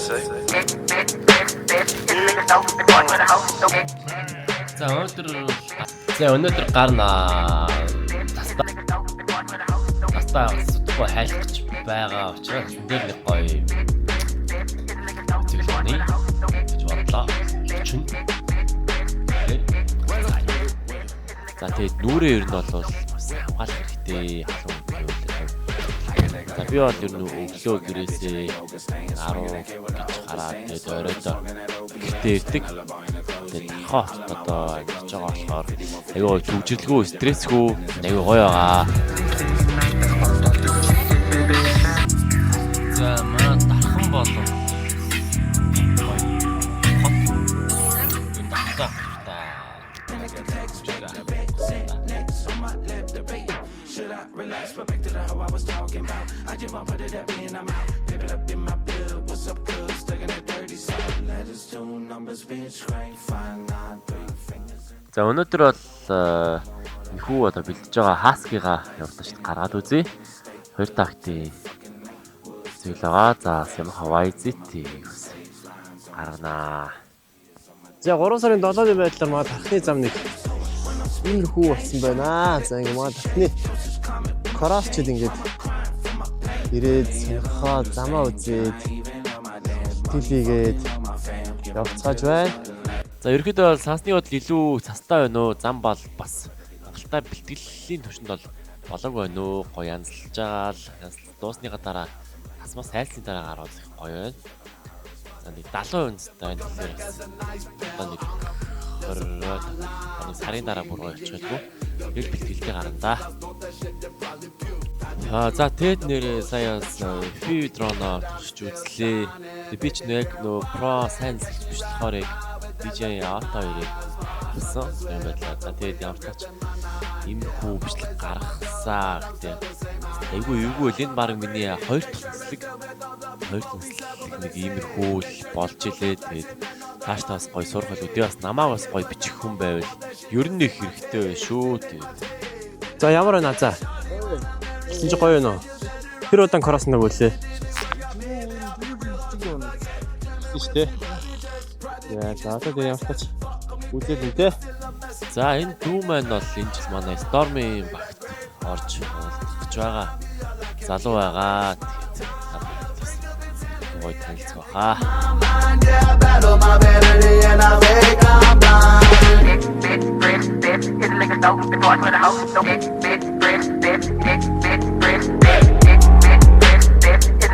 За, өнөөдөр, за, өнөөдөр гарнаа. Тастаа тастаа судахгүй хайлах гэж байгаа учраас энэ дээр нэг гоё үзэл оны гэж бодлоо. Чин. За, тэгээд нүрээ ер нь бол бас хамгаалах хэрэгтэй, халуун байвал. За, би бол ер нь өглөө гэрээсээ 10 гэж гараад, тэгээд оройд гэртээ ирдэг. Тэгээд тархаа хотод одоо амьдарч байгаа болохоор аюу гоё түгжрэлгүй, стрессгүй, аюу гоё байгаа. За, манай дархан болов гоё хот. Энэ дархаа та. За, өнөөдөр бол энэхүү одоо бэлдэж байгаа хаскига явуулж гаргаад үзье. Хоёр тактын зүйл байгаа. За, Yamaha YZT-ийг бас гарганаа. За, 3 сарын 7-ны байдлаар маа тархны зам нэг иймэрхүү болсон байна. За, ингээ маа тархны кросчид ингээд ирээд сонирхоо замаа үзээд тэлийгээд явцгааж байна. За, ерөөхдөө бол сансны бодол илүү цастай байна уу? Зам бол бас хангалттай бэлтгэлийн түвшинд бол болоог байна уу? Гоё янзлж байгаа л янзлал дуусныхаа дараа, тасмаас хайлтны дараа гарвал их гоё байна. За, нэг 70% цастай байна тэгэхээр бас одоо нэг 20 нэг сарын дараа бүр гоё очих байлгүй. Яг бэлтгэлтэй гарна да. Аа, за, тэгэд нэрээ сая бас FPV дрон туршиж үзлээ. Тэгээ би ч нэг нөө Pro сайн зэлж биш болохоор яг DJI Avata 2-ыг авсан юм байлаа. За, тэгээд ямар ч тач иймэрхүү бичлэг гаргасаа гэдэг. Айгүй эвгүй л, энэ баг миний хоёр дахь нислэг, хоёр дахь нислэг нэг иймэрхүү л болж илээ. Тэгээд цаашдаа бас гоё сурах байлгүй. Тэгээ бас намааг бас гоё бичих хүн байвал ер нь их хэрэгтэй байх шүү. Тэгээд За, ямар байна, за? Тэгсэн чи гоё байна уу? Тэр удаан кросс нэг үлээ. Шүү дээ. Яа, за, одоо тэгээ ямар ч тач үзэл нь те. За, энэ дүү маань бол энэ жил манай Storm-ийн багт орж уулзах гэж байгаа. Залуу байгаа. Тэгээд та бүхэнд бас гоё танилцах баха. Battle my vanity and I fake I'm blind.